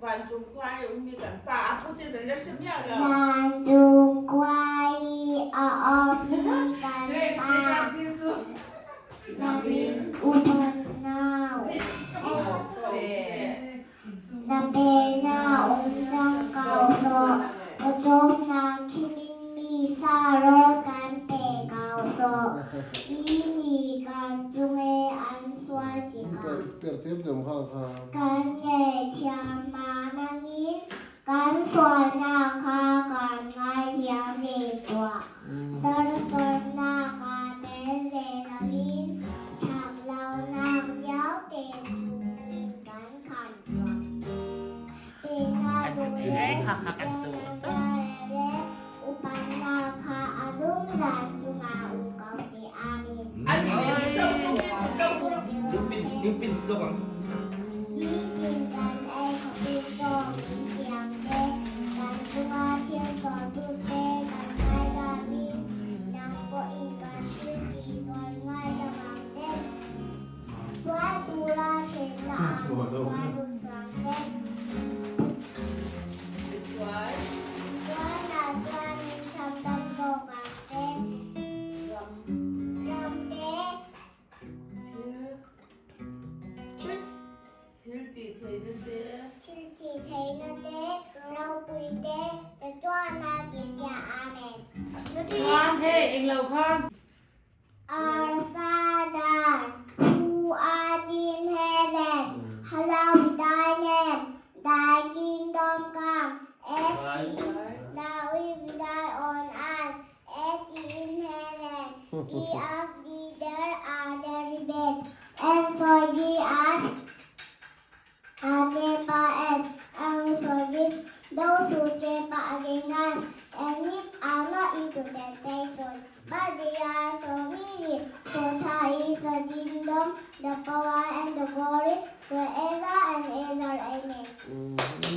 Vancung khua i ummi kan pa a phut in an la hre miah lo. Vancung khua i a ummi kan pa. Na min upat nau. Na pennak um cang ko sawh. Pawcawmnak khimin mi sa rawl kan pe ko sawh. Mi nih kan cung i an sual tikah kan ngaihthiam hna nangin kan sualnak kha kan ngaithiam ve tuah. Serhsatnak aa tel ve loin ṭhatlonak vialte chungin kan khamh tuah. Upatnak kha a zungzal cungah um ko seh. Amen. Thil ti thei na te. Thil ti thei na te, ropui te, chatuana ti sia. Amen. Tuan he ing lo kha. Our Father, who art in heaven, hallowed be thy name. Thy kingdom come, as thy will be done on earth as in heaven. Give us this day our daily bread, and forgive us our trespasses, and we forgive those who trespass against us. And lead us not into temptation, but deliver us from evil. For thine is the kingdom, the power, and the glory, forever and ever. Amen.